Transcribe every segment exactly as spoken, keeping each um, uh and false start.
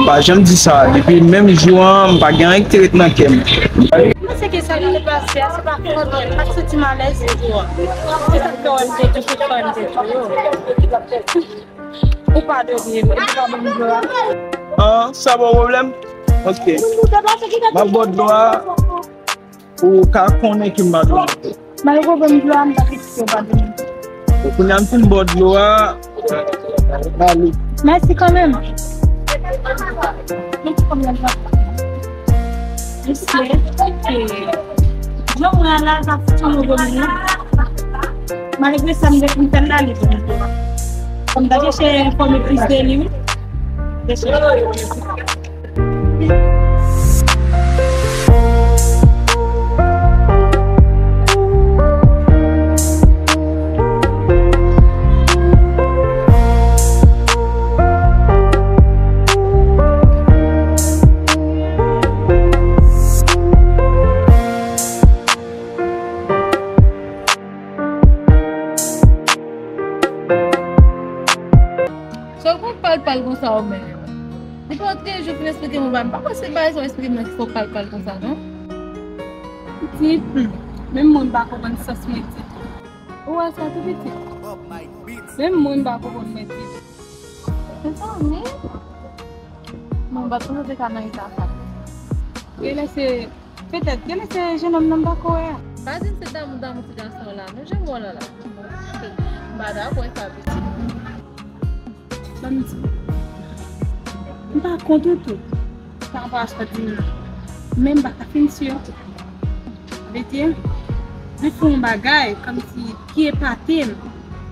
Pa janm di sa, depi menm jou an, m pa gen anyen ki te ret nan kè m. Mwen panse ke sa ki te pase a, se pa fòt mwen, m pa t santi m alèz. Se sa k fè w wè m te di, se fè m te di yo. Ou padone m, ou pa ban m dlo a. An, sa pa pwoblèm? Ok. M ap ba w dlo a. Ou ka konnen ke m pa dwe monte. Malgre w ban m dlo a, m pa kite w pa dwe monte. Bon, kounye a m fin ba w dlo a, ale. Mèsi kanmenm. Mèsi kanmenm, papa. Mesye, ok. Jan mwen la, sa fouti nou vòlè, non? Malgre sa, m gen pou m fè l la, li ban m dlo a. Fò m ta chèche enfòme plis de li, wi. Chèche. Sa w konn pal pal konsa ou menm? Depi w antre jou fin esplike mwen bagay, m pa panse bagay sa w esplike m nan ki fè w pal pal konsa, non. Pitit, hmm, menm mwen m pa konprann sans mwen ditou. Ou wè sa tou pitit? Menm mwen m pa konprann mwen ditou. Mezanmi. Mwen pa t panse te ka nan eta sa. Genlè se, petèt, genlè se jennonm nan m pa ko wè a. Pa di m se damou, damou ti gason la. Men jan m wè w la la. M pa dakò sa pitit. Ban m di w. M pa kont ou tou. Sa pa sa di m. Men m pa ka fin si. Vle di, li fè yon bagay kòmsi ki epate m,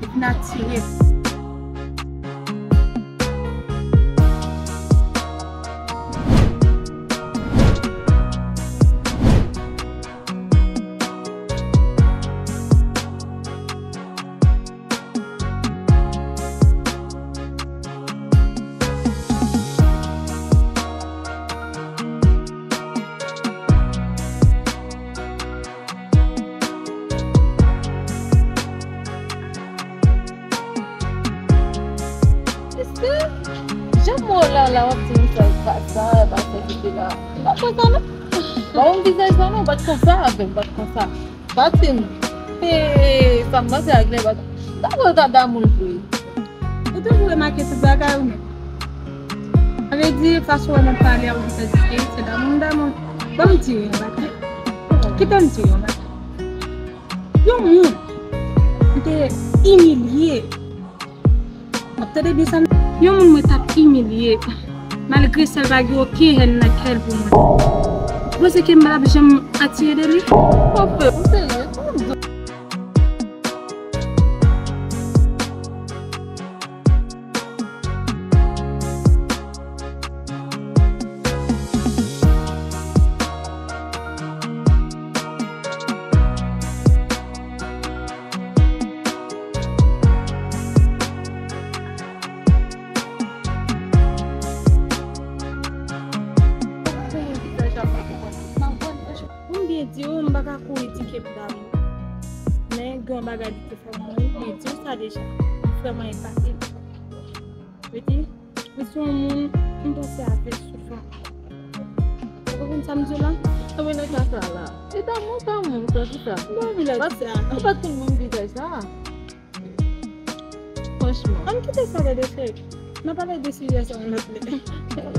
li vin atire m. Èske jan m wè w la la, w ap di m sa, sa, sa, pa sa ki te la. M pa t konsa non. Pa wè m vizaj sa non, m pa t konsa avè m, m pa t konsa. Fatim, e, sa m panse ak lè m pa t, m ta kwè w ta damou l vre. Ou toujou remake tout bagay ou menm. Sa vle di, fason w wè m ap pale a, ou gentan di ke se damou m damou l. Ban m di w yon bagay. Kite m di w yon bagay. Yon moun m te imilye. W ap tande byen sa m. Yon moun mwen t ap imilye. Malgre sa, l pa gen okenn hèn nan kè l pou mwen. Ou panse ke m pa t ap janm atire de li? Pòpè, ou serye? Pou m byen di w, m pa ka kouri di ke m damou. Men gen yon bagay li te fè mwen, li di w sa deja. Li vrèman epate. Vle di, li se yon moun, m panse avè l souvan. Ou konprann sa m di w la? Sa mwen nan ka sa la. E damou, damou, sa, tout sa. Mwen anvi lè di sa. Ou pa t konn menm vizaj sa. Franchman. Ann kite sa, tande cheri. N a pale de sijè sa yon lòt lè.